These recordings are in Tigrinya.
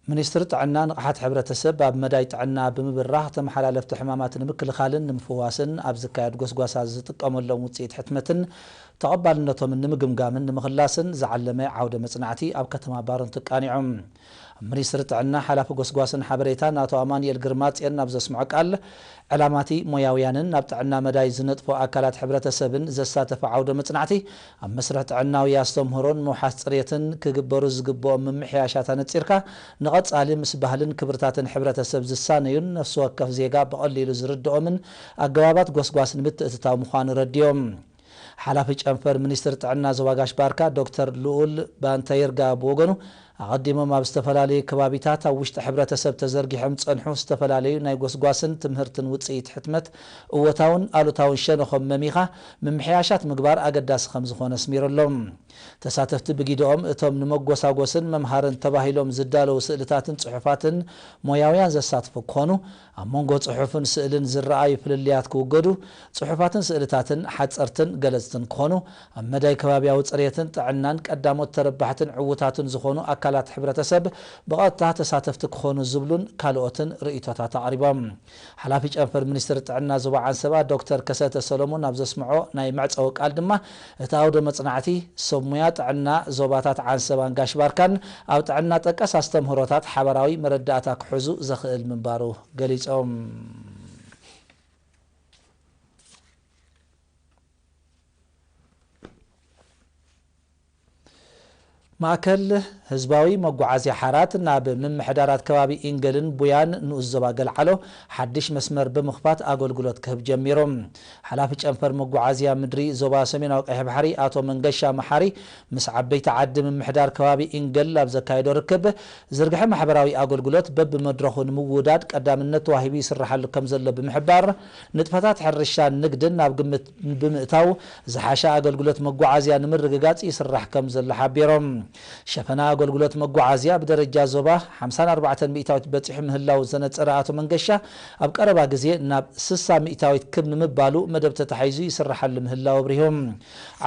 ሚኒስትሪ ጥዕና ንቕሓት ሕብረተሰብ ኣብ መዳይ ጥዕና ብምብራህ ተመሓላለፍቲ ሕማማት ንምክልኻልን ንምፍዋስን ኣብ ዝካየድ ጎስጓሳ ዝጥቀመሎም ውፅኢት ሕትመትን ተቐባልነቶምን ንምግምጋምን ንምኽላስን ዝዓለመ ዓውደ መፅናዕቲ ኣብ ከተማ ባረንቱ ኣቃኒዖም። ሚኒስትሪ ጥዕና ሓላፊ ጎስጓስን ሓበሬታን ኣቶ ኣማኑኤል ግርማጽዮን ኣብ ዘስምዖ ቃል፣ ዕላማቲ ሞያውያንን ናብ ጥዕና መዳይ ዝነጥፎ ኣካላት ሕብረተሰብን ዘሳተፈ ዓውደ መጽናዕቲ፣ ኣብ መስርሕ ጥዕናዊ ኣስተምህሮን ምውሓስ ጽሬትን ክግበሩ ዝግብኦም ምምሕያሻት ኣነጺርካ፣ ንቐጻሊ ምስ ባህልን ክብርታትን ሕብረተሰብ ዝሳነዩን ነፍሲ ወከፍ ዜጋ ብቐሊሉ ዝርድኦምን ኣገባባት ጎስጓስ ንምትእትታው ምዃኑ ረዲኦም። ሓላፊ ጨንፈር ሚኒስትሪ ጥዕና ዞባ ጋሽ ባርካ ዶክተር ልኡል ባንተይርጋ ብወገኑ፣ ኣቐዲሞም ኣብ ዝተፈላለዩ ከባቢታት ኣብ ውሽጢ ሕብረተሰብ ተዘርጊሖም ዝጸንሑ ዝተፈላለዩ ናይ ጎስጓስን ትምህርትን ውጽኢት ሕትመት እወታውን ኣሉታውን ሸነኾም መሚኻ ምምሕያሻት ምግባር ኣገዳሲ ከም ዝኾነ ኣስሚሮም። ተሳተፍቲ ብጊደኦም እቶም ንመጎሳጎስን መምሃርን ተባሂሎም ዝዳለዉ ስእልታትን ጽሑፋትን ሞያውያን ዘሳትፉ ክኾኑ፣ ኣብ መንጎ ጽሑፍን ስእልን ዝረኣዩ ፍልልያት ክውገዱ፣ ጽሑፋትን ስእልታትን ሓጸርትን ገለጽትን ክኾኑ፣ ኣብ መዳይ ከባብያዊ ጽሬትን ጥዕናን ቀዳሞት ተረባሕትን ዕዉታትን ዝኾኑ ኣካላት ሕብረተሰብ ብቐጥታ ተሳተፍቲ ክኾኑ ዝብሉን ካልኦትን ርእይቶታት ኣቕሪቦም። ሓላፊ ጨንፈር ሚኒስትሪ ጥዕና ዞባ ዓንሰባ ዶክተር ከሰተ ሰሎሞን ኣብ ዘስምዖ ናይ መዕጸዊ ቃል ድማ፣ እቲ ኣውደ መጽናዕቲ ሰብ ሙያ ጥዕና ዞባታት ዓንሰባን ጋሽ ባርካን ኣብ ጥዕና ጠቀስ ኣስተምህሮታት ሓበራዊ መረዳእታ ክሕዙ ዘኽእል ምንባሩ ገሊጾም። ማእከል ህዝባዊ መጓዓዝያ ሓራት ናብ ምምሕዳራት ከባቢ ኢንገልን ቡያን ንኡስ ዞባ ገልዓሎ ሓድሽ መስመር ብምኽፋት ኣገልግሎት ክህብ ጀሚሩ። ሓላፊ ጨንፈር መጓዓዝያ ምድሪ ዞባ ሰሜናዊ ቀይሕ ባሕሪ ኣቶ መንገሻ መሓሪ ምስ ዓበይቲ ዓዲ ምምሕዳር ከባቢ ኢንገል ኣብ ዘካየዶ ርክብ፣ ዝርግሐ ማሕበራዊ ኣገልግሎት በብመድረኹ ንምውዳድ ቀዳምነት ተዋሂቡ ይስርሓሉ ከም ዘሎ ብምሕባር፣ ንጥፈታት ሕርሻን ንግድን ናብ ግምት ብምእታው ዝሓሸ ኣገልግሎት መጓዓዝያ ንምርግጋጽ ይስራሕ ከም ዘሎ ሓቢሮም። ሸፈና ኣገልግሎት መጓዓዝያ ብደረጃ ዞባ ሓምሳን ኣርባዕተን ሚእታዊት በጺሑ ምህላው ዘነጸረ ኣቶ መንገሻ፣ ኣብ ቀረባ ግዜ ናብ ስሳ ሚእታዊት ክብ ንምባሉ መደብ ተታሒዙ ይስርሓሉ ምህላው ኣብሪሆም።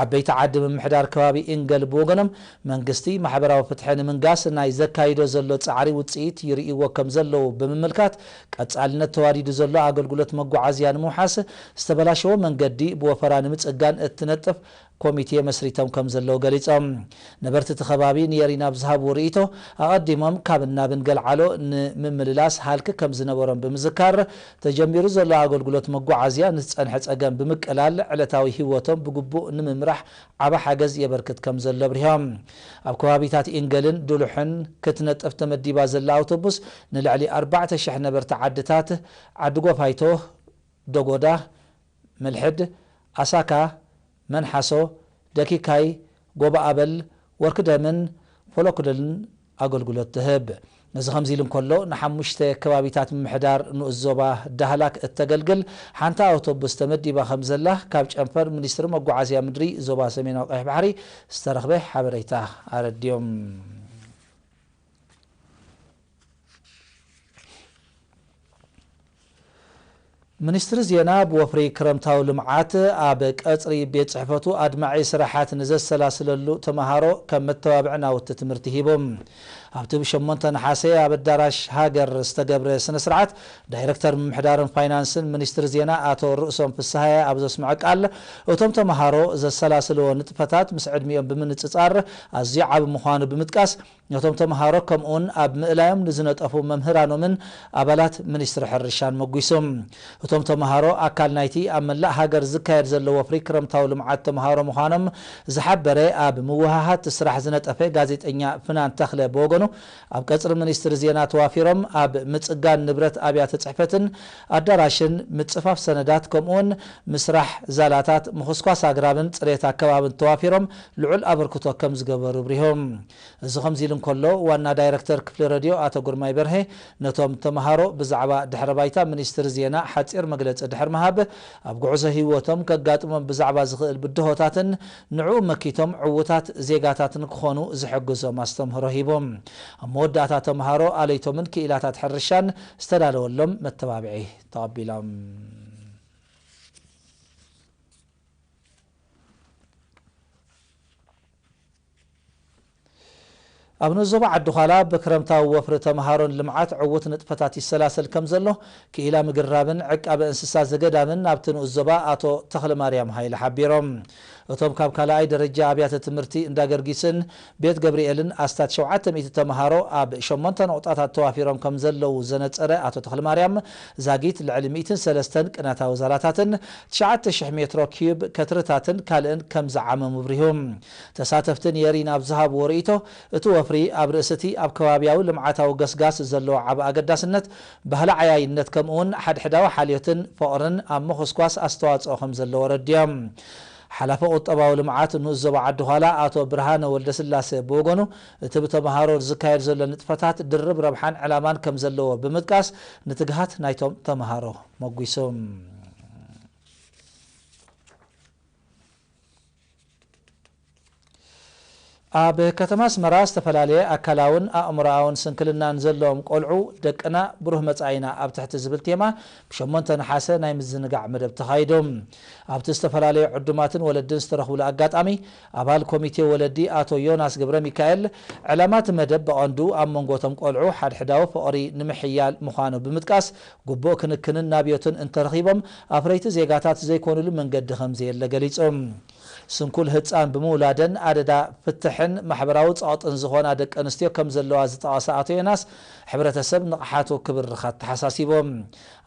ዓበይቲ ዓዲ ምምሕዳር ከባቢ ኢንገል ብወገኖም፣ መንግስቲ ማሕበራዊ ፍትሒ ንምንጋስ ናይ ዘካይዶ ዘሎ ጻዕሪ ውጽኢት ይርእይዎ ከም ዘለዉ ብምምልካት፣ ቀጻልነት ተዋዲዱ ዘሎ ኣገልግሎት መጓዓዝያ ንምውሓስ፣ ዝተበላሸወ መንገዲ ብወፈራ ንምጽጋን እትነጥፍ ኮሚቴ መስሪቶም ከም ዘለዉ ገሊጾም። ነበርቲ እቲ ከባቢ ንየሪና ብዝሃብዎ ርእይቶ፣ ኣቐዲሞም ካብ እናብን ገልዓሎ ንምምልላስ ሃልኪ ከም ዝነበሮም ብምዝካር፣ ተጀሚሩ ዘሎ ኣገልግሎት መጓዓዝያ ንዝጸንሐ ጸገም ብምቅላል፣ ዕለታዊ ህይወቶም ብግቡእ ንምምራሕ ዓቢ ሓገዝ የበርክት ከም ዘሎ ኣብሪሆም። ኣብ ከባቢታት ኢንገልን ዱሉሕን ክትነጥፍ ተመዲባ ዘላ ኣውቶቡስ ንልዕሊ ኣርባዕተ ሽሕ ነበርቲ ዓድታት ዓዲ ጎፋይቶ፣ ደጎዳ፣ መልሕድ፣ ኣሳካ፣ መንሓሶ፣ ደኪካይ፣ ጎቦ ኣበል፣ ወርክደምን ፎሎክደልን ኣገልግሎት ትህብ። እዚ ከምዚ ኢሉ እንከሎ፣ ንሓሙሽተ ከባቢታት ምምሕዳር ንኡስ ዞባ ዳህላክ እተገልግል ሓንቲ ኣውቶቡስ ተመዲባ ከም ዘላ ካብ ጨንፈር ሚኒስትሪ መጓዓዝያ ምድሪ ዞባ ሰሜናዊ ቀይሕ ባሕሪ ዝተረኽበ ሓበሬታ ኣረድዮም። ሚኒስትሪ ዜና ብወፍሪ ክረምታዊ ልምዓት ኣብ ቀጽሪ ቤት ጽሕፈቱ ኣድማዒ ስራሓት ንዘሰላስለሉ ተመሃሮ ከም መተባብዒ ናውቲ ትምህርቲ ሂቡ። ኣብቲ ብ ሸሞንተ ነሓሰ ኣብ ኣዳራሽ ሃገር ዝተገብረ ስነ ስርዓት፣ ዳይረክተር ምምሕዳርን ፋይናንስን ሚኒስትሪ ዜና ኣቶ ርእሶም ፍስሃየ ኣብ ዘስምዖ ቃል፣ እቶም ተመሃሮ ዘሰላስልዎ ንጥፈታት ምስ ዕድሚኦም ብምንጽጻር ኣዝዩ ዓቢ ምዃኑ ብምጥቃስ፣ ነቶም ተምሃሮ ከምኡውን ኣብ ምእላዮም ንዝነጠፉ መምህራኖምን ኣባላት ሚኒስትሪ ሕርሻን መጒሱ። እቶም ተምሃሮ ኣካል ናይቲ ኣብ መላእ ሃገር ዝካየድ ዘሎ ወፍሪ ክረምታዊ ልምዓት ተምሃሮ ምዃኖም ዝሓበረ ኣብ ምውሃሃድ ስራሕ ዝነጠፈ ጋዜጠኛ ፍናን ተኽለ ብወገኑ፣ ኣብ ቀጽሪ ሚኒስትሪ ዜና ተዋፊሮም ኣብ ምጽጋን ንብረት ኣብያተ ጽሕፈትን ኣዳራሽን፣ ምጽፋፍ ሰነዳት ከምኡውን ምስራሕ ዛላታት፣ ምኹስኳስ ኣግራብን ጽሬት ኣከባብን ተዋፊሮም ልዑል ኣበርክቶ ከም ዝገበሩ ኣብሪሆም። እዚ ከምዚ ኢሉ እንከሎ፣ ዋና ዳይረክተር ክፍሊ ረድዮ ኣቶ ግርማይ በርሄ ነቶም ተምሃሮ ብዛዕባ ድሕረ ባይታ ሚኒስትሪ ዜና ሓጺር መግለጺ ድሕሪ ምሃብ፣ ኣብ ጉዕዞ ህይወቶም ከጋጥሞም ብዛዕባ ዝኽእል ብድሆታትን ንዕኡ መኪቶም ዕዉታት ዜጋታት ንክኾኑ ዝሕግዞም ኣስተምህሮ ሂቦም። ኣብ መወዳእታ ተምሃሮ ኣለይቶምን ክኢላታት ሕርሻን ዝተዳለወሎም መተባብዒ ተቐቢሎም። ኣብ ንኡስ ዞባ ዓዲ ዃላ ብክረምታዊ ወፍሪ ተምሃሮን ልምዓት ዕዉት ንጥፈታት ይሰላሰል ከም ዘሎ ክኢላ ምግራብን ዕቃበ እንስሳ ዘገዳምን ናብቲ ንኡስ ዞባ ኣቶ ተኽለማርያም ሃይለ ሓቢሮም። እቶም ካብ ካልኣይ ደረጃ ኣብያተ ትምህርቲ እንዳ ገርጊስን ቤት ገብርኤልን ኣስታት ሸውዓተ ሚእቲ ተምሃሮ ኣብ ሸሞንተ ነቑጣታት ተዋፊሮም ከም ዘለዉ ዘነጸረ ኣቶ ተኽለማርያም፣ ዛጊት ልዕሊ ሚእትን ሰለስተን ቅናታዊ ዛላታትን ትሽዓተ ሽሕ ሜትሮ ኪዩብ ከትርታትን ካልእን ከም ዝዓመሙ ኣብሪሁ። ተሳተፍቲ ንየሪ ናብ ዝሃብዎ ርእይቶ፣ እቲ ወፍሪ ኣብ ርእሲ እቲ ኣብ ከባብያዊ ልምዓታዊ ገስጋስ ዘለዎ ዓቢ ኣገዳስነት፣ ባህሊ ዓያይነት ከምኡውን ሓድሕዳዊ ሓልዮትን ፍቕርን ኣብ ምኹስኳስ ኣስተዋጽኦ ከም ዘለዎ ኣረዲኦም። ሓላፊ ቁጠባዊ ልምዓት ንኡስ ዞባ ዓዲ ዃላ ኣቶ ብርሃነ ወልደስላሰ ብወገኑ፣ እቲ ብተምሃሮ ዝካየድ ዘሎ ንጥፈታት ድርብ ረብሓን ዕላማን ከም ዘለዎ ብምጥቃስ፣ ንትግሃት ናይቶም ተምሃሮ መጒሱ። ኣብ ከተማ ኣስመራ ዝተፈላለየ ኣካላውን ኣእምሮኣውን ስንክልናን ዘለዎም ቆልዑ ደቅና ብሩህ መጻኢና ኣብ ትሕቲ ዝብል ቴማ ብሸሞንተ ነሓሰ ናይ ምዝንጋዕ መደብ ተኻይዱ። ኣብቲ ዝተፈላለዩ ዕዱማትን ወለድን ዝተረኽብሉ ኣጋጣሚ፣ ኣባል ኮሚቴ ወለዲ ኣቶ ዮናስ ገብረ ሚካኤል፣ ዕላማ እቲ መደብ ብቐንዱ ኣብ መንጎ እቶም ቆልዑ ሓድሕዳዊ ፍቕሪ ንምሕያል ምዃኑ ብምጥቃስ፣ ግቡእ ክንክንን ናብዮትን እንተረኺቦም ኣፍረይቲ ዜጋታት ዘይኮኑሉ መንገዲ ከም ዘየለ ገሊጹ። ስንኩል ህጻን ብምውላደን ኣደዳ ፍትሕን ማሕበራዊ ጸቕጥን ዝኾና ደቂ ኣንስትዮ ከም ዘለዋ ዝጠቐሰ ኣቶ ዮናስ፣ ሕብረተሰብ ንቕሓቱ ክብርኽ ኣተሓሳሲቡ።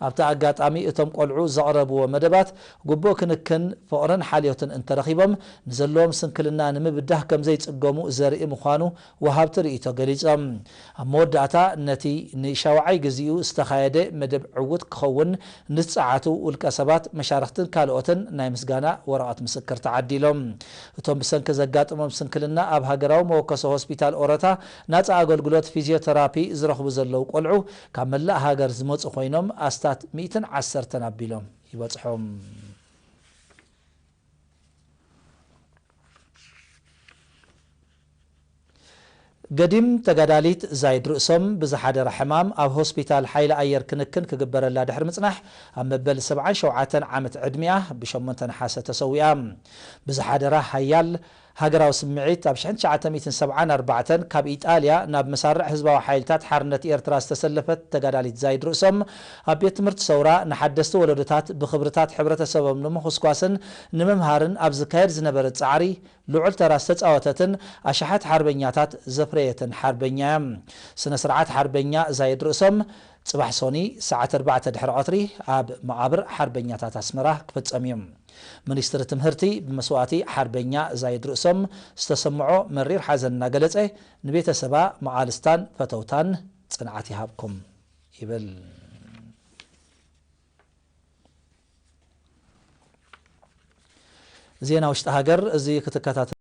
ኣብቲ ኣጋጣሚ እቶም ቆልዑ ዘቕረብዎ መደባት ግቡእ ክንክን፣ ፍቕርን ሓልዮትን እንተረኺቦም ንዘለዎም ስንክልና ንምብዳህ ከም ዘይጽገሙ ዘርኢ ምዃኑ ወሃብቲ ርእይቶ ገሊጾም። ኣብ መወዳእታ ነቲ ንሻውዓይ ግዜኡ ዝተኻየደ መደብ ዕዉት ክኸውን ንዝጸዓቱ ውልቀ ሰባት፣ መሻርኽትን ካልኦትን ናይ ምስጋና ወረቐት ምስክር ተዓዲሎም። እቶም ብሰንኪ ዘጋጠሞም ስንክልና ኣብ ሃገራዊ መወከሲ ሆስፒታል ኦረታ ናጻ ኣገልግሎት ፊዚዮተራፒ ዝረኽቡ ዘለዉ ቆልዑ ካብ መላእ ሃገር ዝመጹ ኮይኖም ኣስታት ሚእትን ዓሰርተን ኣቢሎም ይበጽሑ። ገዲም ተጋዳሊት ዛይድ ርእሶም ብዝሓደራ ሕማም ኣብ ሆስፒታል ሓይሊ ኣየር ክንክን ክግበረላ ድሕሪ ምጽናሕ ኣብ መበል ሰብዓን ሸውዓተን ዓመት ዕድሚኣ ብሸሞንተ ነሓሰ ተሰዊኣ። ብዝሓደራ ሓያል ሃገራዊ ስምዒት ኣብ ሽሕን ትሽዓተ ሚእትን ሰብዓን ኣርባዕተን ካብ ኢጣልያ ናብ መሳርዕ ህዝባዊ ሓይልታት ሓርነት ኤርትራ ዝተሰለፈት ተጋዳሊት ዛይድ ርእሶም ኣብ ቤት ትምህርቲ ሰውራ ንሓደስቲ ወለዶታት ብኽብርታት ሕብረተሰቦም ንምኹስኳስን ንምምሃርን ኣብ ዝካየድ ዝነበረ ጻዕሪ ልዑል ተራ ዝተጻወተትን ኣሽሓት ሓርበኛታት ዘፍረየትን ሓርበኛ እያ። ስነ ስርዓት ሓርበኛ ዛይድ ርእሶም ጽባሕ ሶኒ ሰዓት ኣርባዕተ ድሕሪ ቀትሪ ኣብ መቓብር ሓርበኛታት ኣስመራ ክፍጸም እዩ። ሚኒስትሪ ትምህርቲ ብመስዋእቲ ሓርበኛ ዛይድ ርእሶም ዝተሰምዖ መሪር ሓዘን እናገለጸ፣ ንቤተሰባ መቓልስታን ፈተውታን ጽንዓት ይሃብኩም ይብል። ዜና ውሽጢ ሃገር እዚ ክትከታተል